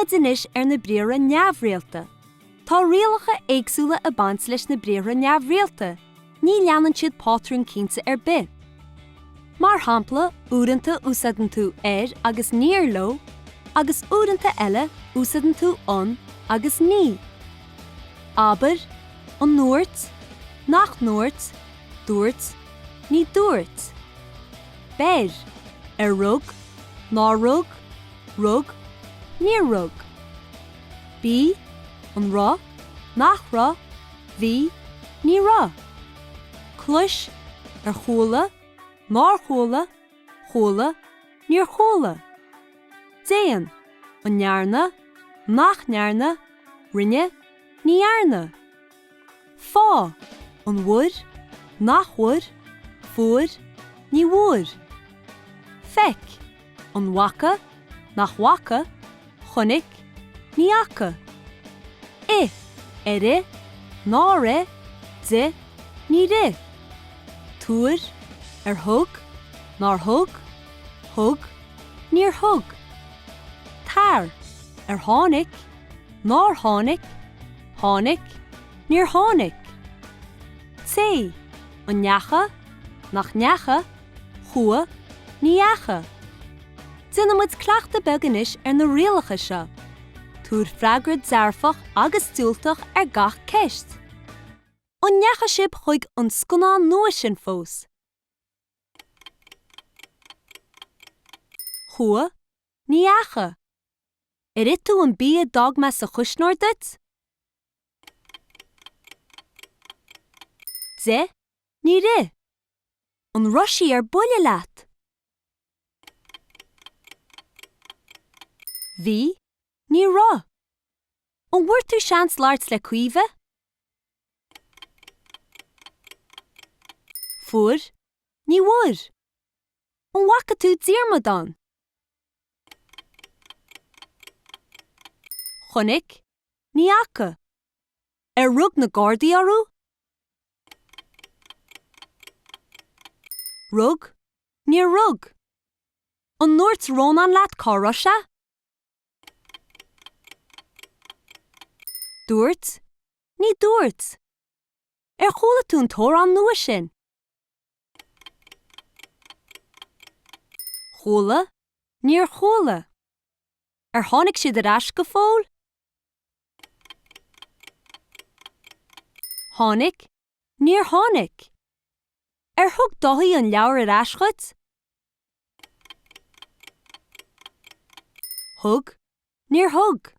muid anois ar na briathra neamhrialta. Tá rialacha éagsúla ag baint leis na briathra neamhrialta, ní leanann siad pátrún cinnte ar bith. Mar shampla, uaireanta úsáideann tú ar agus níor leo, agus uaireanta eile úsáideann tú an agus ní. Abair, an ndúirt, nach ndúirt, dúirt, ní dúirt. Beir, ar rug, nár rug, rug, níor rug. Bí, an raibh, nach raibh, bhí, ní raibh. Clois, ar chuala, nár chuala, chuala, níor chuala. Déan, an ndearna, nach ndearna, rinne, ní dhearna. Faigh, an bhfuair, nach bhfuair, fuair, ní bhfuair. Feic, an bhfaca, nach bhfaca, chonaic, ní fhaca. Ith, ar ith, nár ith, d'ith, níor ith. Tabhair, ar thug, nár thug, thug, níor thug. Tar, ar tháinig, nár tháinig, tháinig, níor tháinig. Téigh, an ndeacha, nach ndeacha, chuaigh, ní dheacha. Déanfaidh muid cleachtadh beag anois ar na rialacha seo. Tabhair freagra dearfach agus diúltach ar gach ceist. An ndeachaigh sibh chuig an scannán nua sin fós? Chuaigh, ní dheacha. Ar ith tú an bia a d'fhág mé sa chuisneoir duit? D'ith, níor ith. An raibh sí ar buile leat? Bhí, ní raibh. An bhfuair tú seans labhairt le Caoimhe? Fuair, ní bhfuair. An bhfaca tú Diarmuid ann? Chonaic, ní fhaca. Ar rug na Gardaí orthu? Rug, níor rug. An ndúirt Rónán leat cá raibh sé? Dúirt, ní dúirt. Ar chuala tú an t-amhrán nua sin? Chuala, níor chuala. Ar tháinig siad ar ais go fóill? Tháinig, níor tháinig. Ar thug Dáithí an leabhar ar ais dhuit? Thug, níor thug.